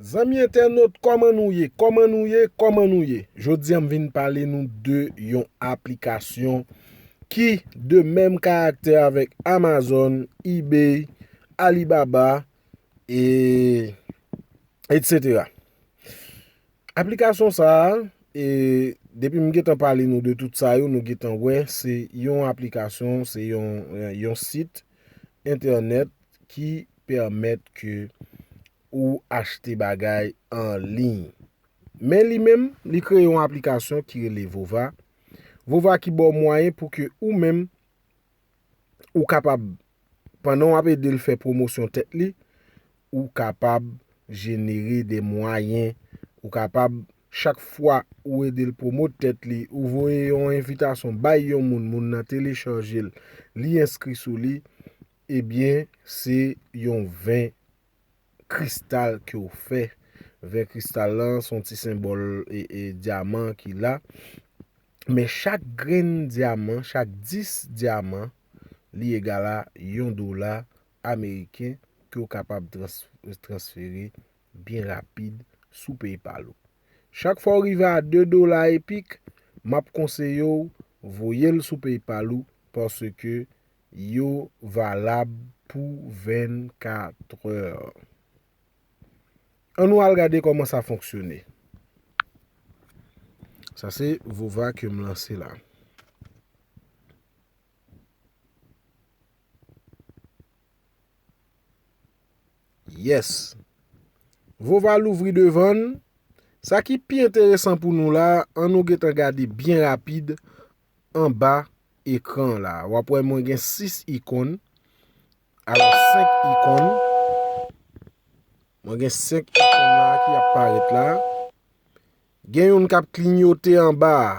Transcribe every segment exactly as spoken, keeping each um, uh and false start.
Zanmi entènot, kòman nou ye? Kòman nou ye? Kòman nou ye? Jodi a m vin pale nou de yon aplikasyon ki de menm karaktè avèk Amazon, eBay, Alibaba, e, etsetera. Aplikasyon sa a, e, depi m gentan pale nou de tout sa yo, nou gentan wè, se yon aplikasyon, se yon, yon sit entènèt ki pèmèt ke ou achte bagay an liy. Men li menm, li kreye yon aplikasyon ki rele Vova. Vova ki ba w mwayen pou ke ou menm, ou kapab, pandan w ap ede l fè pwomosyon tèt li, ou kapab jenere de mwayen, ou kapab, chak fwa ou ede l pwomot tèt li, ou voye yon envitasyon bay yon moun, moun nan telechaje l, li enskri sou li, ebyen, se yon ven kristal ke w fè. Ven kristal lan, se yon ti senbòl e, e dyaman ki la. Men chak grenn dyaman, chak dis dyaman, li egal a yon dola ameriken ke w kapab trans-, transfere byen rapid sou PayPal ou. Chak fwa w rive a de dola epik, m ap konseye w voye l sou PayPal ou paske yo valab pou vennkatrè. Ann nou al gade kòman sa fonksyone. Sa se Vova ke m lanse la. Yes. Vova louvri devan n. Sa ki pi enteresan pou nou la, ann nou gentan gade byen rapid anba ekran la. W ap wè mwen gen sis ikòn. Alò, senk ikòn. Mwen gen senk ikòn la ki ap parèt la. Gen youn k ap klinyote anba a.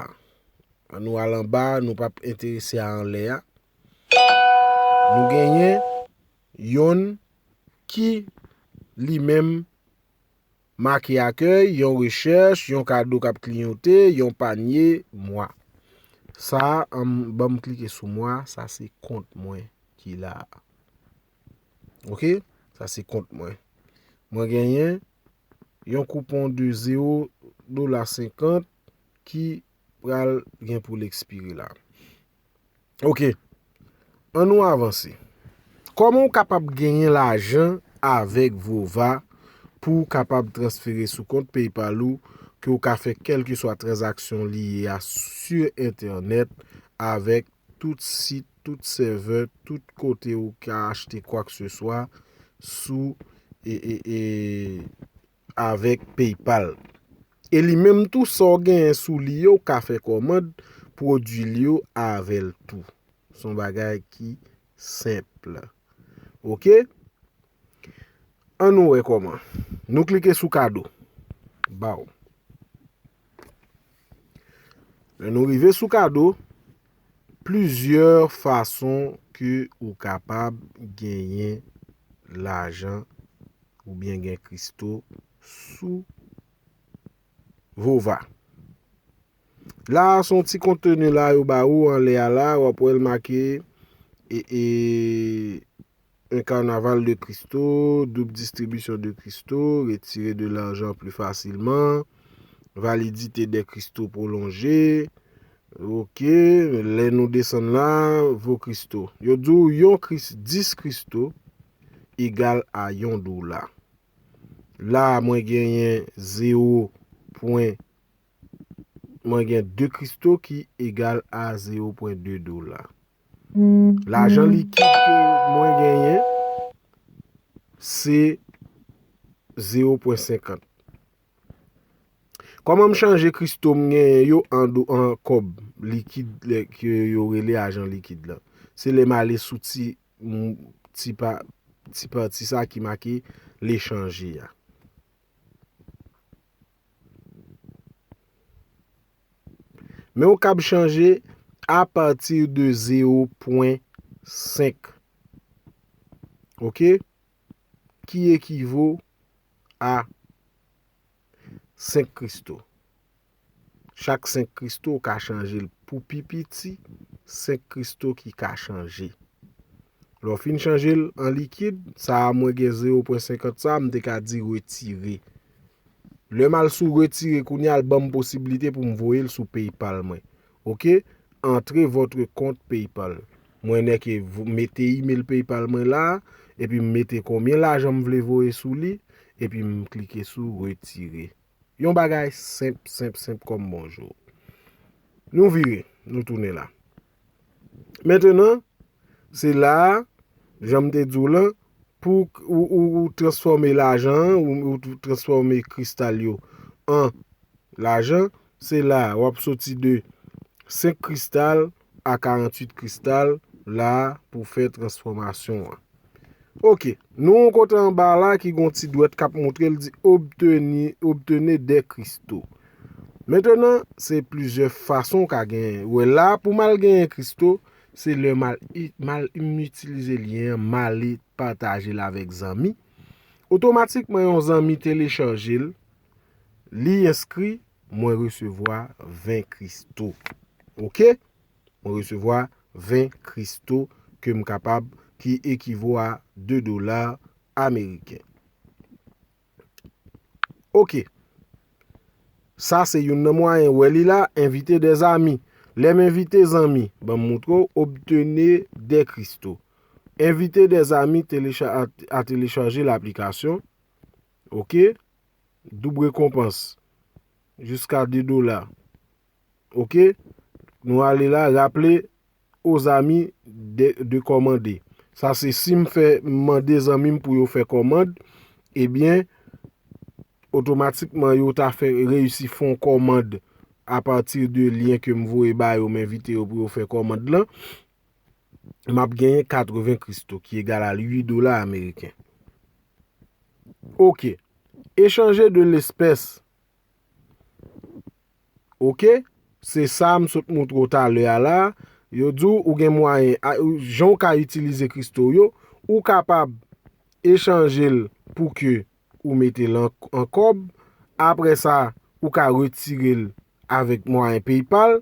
Ann nou al anba, nou p ap enterese a anlè a. Nou genyen youn ki li menm make akèy, yon rechèch, yon kado k ap klinyote, yon panye, mwa. Sa a, ann, ban m klike sou mwa, sa se kont mwen ki la a. Oke? Sa se kont mwen. Mwen genyen yon koupon de zewo dola senkant ki pral gen pou l ekspire la. Oke. Ann nou avanse. Kòman w kapab genyen lajan avèk Vova pou w kapab transfere sou kont PayPal ou ke w ka fè kèlkeswa tranzaksyon li ye a sou entènèt avèk tout sit, tout sèvè, tout kote ou ka achte kwakseswa sou e, e, e, avèk PayPal. E li menm tou, sa w genyen sou li yo, w ka fè kòmand pwodui li yo avè l tou. Se yon bagay ki senp. Oke? Ann nou wè kòman. Nou klike sou kado. Baw. Lè nou rive sou kado, plizyè fason ke ou kapab genyen lajan oubyen gen kripto sou Vova. La a, se yon ti konteni la yo ba ou anlè a la, w ap wè l make e, e, un carnaval de cristaux, double distribution de cristaux, retirer de l'argent plus facilement, validité des cristaux prolongée. Ok, lè nou desann la, vos cristaux. Yo di w yon kris, dis cristaux egal a yon dola. La, mwen genyen zewo pwen, mwen gen de cristaux ki egal a zewo pwen de dola. Lajan likid ke mwen genyen, se zewo pwen senkant. Kòman m chanje cristaux m genyen yo an do, an kòb likid, lè ke yo rele ajan likid lan? Se lè m ale sou ti, m, ti pa, ti pati sa ki make lechanje a. Men w kab chanje apati de zewo pwen senk. Ok? Ki ekivo a senk cristaux. Chak senk cristaux, w ka chanje l pou pi piti, senk cristaux ki ka chanje. Lè w fin chanje l an likid, sa a mwen gen zewo pwen senkant sa, m te ka di retire. Lè m al sou retire kounye a, l ban m posiblite pou m voye l sou PayPal mwen. Oke? Entrez votre compte PayPal. Mwen nèke mete email PayPal mwen la, epi m mete konbyen lajan m vle voye sou li, epi m klike sou retire. Yon bagay senp, senp, senp kòm bonjou. Nou vire, nou tounen la. Mentenan, se la a, jan m te di w lan, pou ou, ou, ou transfòme lajan an, ou, ou transfòme kristal yo an lajan, se la a, w ap soti de senk kristal a karanntuit kristal la a pou fè transfòmasyon an. Oke, nou yon kote anba la ki gon ti dwèt k ap montre l di obteni, obtene dè kristo. Mentenan, se plizyè fason w ka genyen. Wè la, pou m al genyen kristo, se lè m al, i- m al m itilize lyen an, m ale pataje l avèk zanmi. Otomatikman, yon zanmi telechaje l, li enskri, mwen resevwa ven kristo. Oke? Mwen resevwa ven kristo ke m kapab, ki ekivo a de dola ameriken. Oke. Sa se youn nan mwayen. Wè li la, envite dè zanmi. Lè m envite zanmi, ban m montre w, obtene dè kristo. Envite dè zanmi telecha- a, a telechaje laplikasyon. Oke. Doub rekonpans. Jiska de dola. Oke? Nou ale la, raple aux amis de, de kòmande. Sa se si m fè, m mande zanmi m pou yo fè kòmand, ebyen, otomatikman yo ta fè reyisi fè yon kòmand apati de lyen ke m voye ba yo, m envite yo pou yo fè kòmand lan, m ap genyen katreven kristo, ki egal a uit dola ameriken. Oke. Echanje de lespès. Oke? Se sa m sot montre w talè a la. Yo di w, ou gen mwayen, a- ou- jan w ka itilize kristo w yo, ou kapab echanje l pou ke ou mete l an, an kòb. Apre sa, ou ka retire l avèk mwayen PayPal.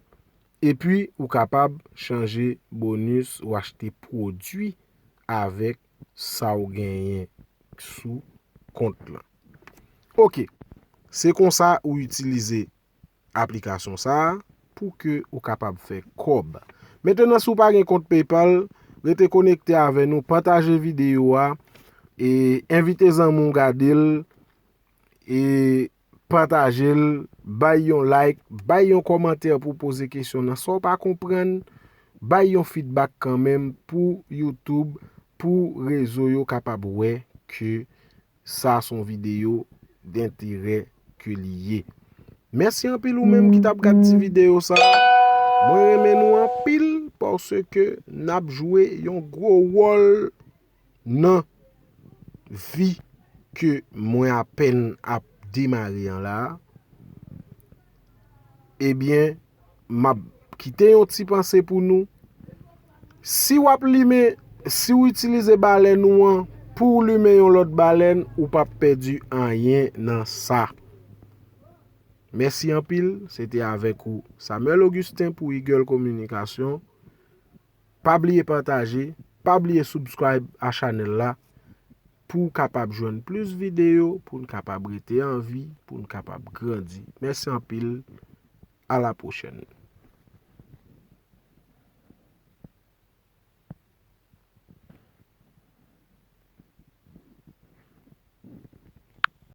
Epi, ou kapab chanje bonis ou achte pwodui avèk sa w genyen sou kont lan. Oke, se konsa ou itilize aplikasyon sa a pou ke ou kapab fè kòb. Mentenan, si w pa gen kont PayPal, rete konekte avè nou, pataje videyo a, e envite zanmi w gade l, e pataje l, bay yon like, bay yon kòmantè pou poze kesyon nan sa w pa konprann, bay yon feedback kanmenm pou YouTube, pou rezo yo kapab wè ke sa se yon videyo denterè ke li ye. Mèsi anpil ou menm ki t ap gad ti videyo sa. Mwen renmen nou anpil paske n ap jwe yon gwo wòl nan vi ke mwen apèn ap demare an la. Ebyen, m ap kite yon ti panse pou nou. Si w ap limen, si w itilize balèn ou an pou w limen yon lòt balèn, ou p ap pèdi anyen nan sa. Mèsi anpil, se te avèk ou Samuel Augustin pou Eagle Communication. Pa bliye pataje, pa bliye subscribe a chanèl la pou w kapab jwenn plis videyo, pou n kapab rete an vi, pou n kapab grandi. Mèsi anpil, a la pwochèn.